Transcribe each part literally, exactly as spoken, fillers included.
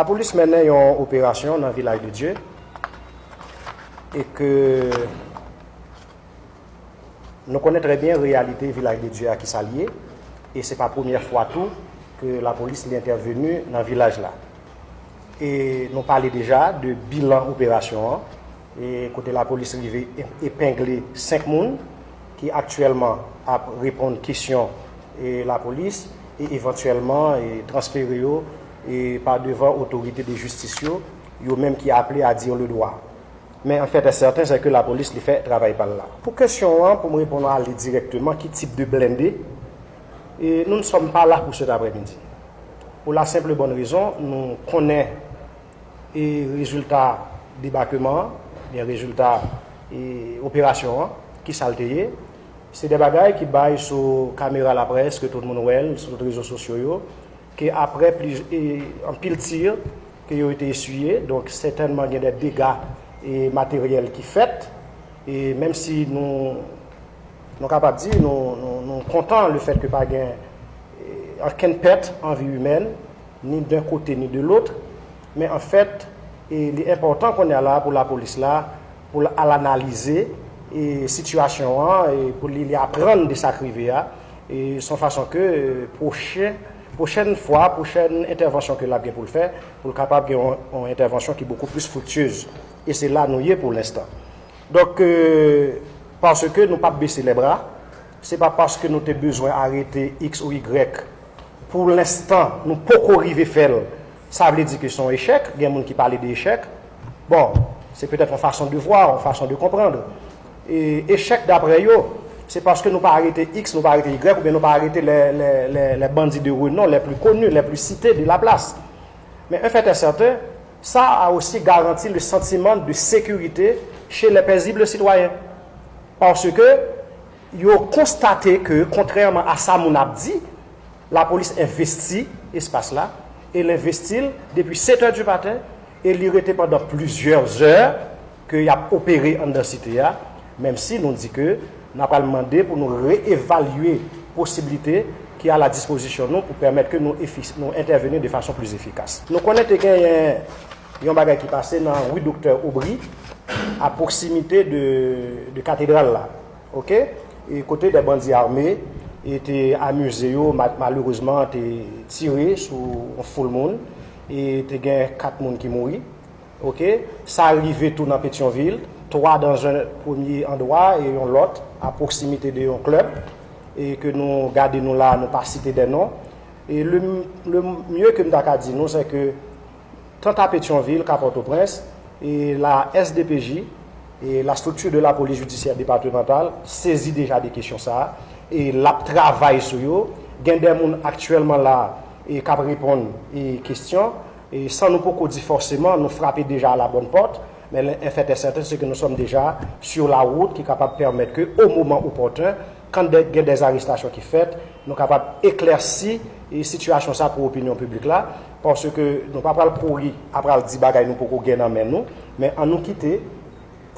Lapolis mennen yon operasyon nan Vilaj de Dye e ke nou konnen trè byen reyalite Vilaj de Dye a ki sa l ye, e se pa premyè fwa tou ke lapolis li entèveni nan vilaj la. E nou pale deja de bilan operasyon an, e kote lapolis rive e- epengle senk moun ki aktyèlman ap reponn kesyon e lapolis e evantyèlman e transfere yo e pa devan otorite de jistis yo, yo menm ki aple a dire le droit. Men an fèt e sèten se ke lapolis li fè travay pa l la. Pou kesyon an, pou m reponn a li dirèkteman, ki tip de blende, e nou ne sommes pas là pour cet après-midi. Pou la senp bòn rezon, nou konnen e rezilta debakman an, byen rezilta e operasyon an, ki sa l te ye. Se de bagay ki bay sou kamera laprès, ke tout moun wè l, sou tout rezo sosyo yo, ke aprè pliz- e anpil tir ke yo te eswiye, donk sètènman gen de dega e materyèl ki fèt, e menm si nou, nou kapab di, nou, nou, nou kontan le fèt ke pa gen e, ankenn pèt an vi imèn, ni d'un kote ni de lòt, men an fèt, e, li enpòtan kounye a la pou lapolis la, pou l al analize e, sitiyasyon an, e pou li, li aprann de sa k rive a, e se yon fason ke e, pwochen, pwochèn fwa, pwochèn entèvansyon ke l ap gen pou l fè, pou l kapab gen yon, yon entèvansyon ki bokou plis friktyez. E se la nou ye pou lenstan. Donk, e, paske nou p ap bese lè bra, se pa paske nou te bezwen arete X ou Y, pou lenstan, nou poko rive fè l, sa vle di ke se yon echèk, gen moun ki pale de echèk. Bon, se petèt yon fason de vwa, yon fason de konprann. E echèk daprè yo, se paske nou pa arete X, nou pa arete Y, oubyen nou pa arete les, les, les, les bandits de renom, les plus connus, les plus cités de la place. Men en fait et certain, sa a aussi garanti le sentiment de sécurité chez les paisibles citoyens. Paske yo konstate ke, kontrèman a sa moun ap di, lapolis envesti espas la, e l envesti l depi sèt è di maten, e li rete pandan plizyè zè ke y ap opere anndan site a, menm si nou di ke n ap pral mande pou nou reevalye posiblite ki a la dispozisyon nou pou pèmèt ke nou efi- nou entèveni de fason plis efikas. Nou konnen te genyen yon bagay ki pase nan ri Doktè Aubry, a pwoksimite de, de katedral la, oke? E kote de bandi ame e te amize yo, ma- malerezman, te tire sou yon foul moun, e te gen kat moun ki mouri, oke? Sa rive tou nan Petyonvil, twa dans un premier endroit e yon lòt a pwoksimite de yon klèb, e ke nou gade nou la, nou pa site de non. E le, le mye ke m ta ka di nou, se ke tant à Petyonvil k'a Pòtoprens, e la S D P J, e la structure de la police judiciaire départementale, sezi deja de kesyon sa a, e l ap travay sou yo. Gen de moun aktyèlman la, e k ap reponn e kesyon, e san nou poko di fòseman, nou frape deja a la bòn pòt, men en fait et certain, se ke nou sòm deja sur la route ki kapab pèmèt ke, o moman opòten, kan de- gen de arestasyon ki fèt, nou kapab eklèsi e sitiyasyon sa pou opinyon piblik la, paske nou pa pral kouri, a pral di bagay nou poko gen nan men nou, men an nou kite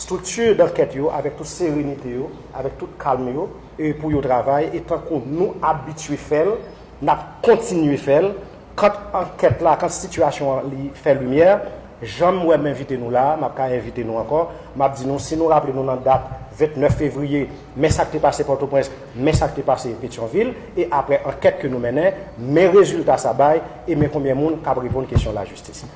strikti dankèt yo, avèk tout serenite yo, avèk tout kalm yo, e pou yo travay, e tankou nou abitye fè l, n ap kontinye fè l, kan ankèt la, kan sitiyasyon an li fè limyè, jan m wè m envite nou la, m ap ka envite nou ankò, m ap di nou, si nou raple nou nan dat vennèf fevriye, men sa k te pase Pòtoprens, men sa k te pase Petyonvil, e aprè ankèt ke nou mennen, men rezilta sa bay, e men konbyen moun k ap reponn kesyon lajistis.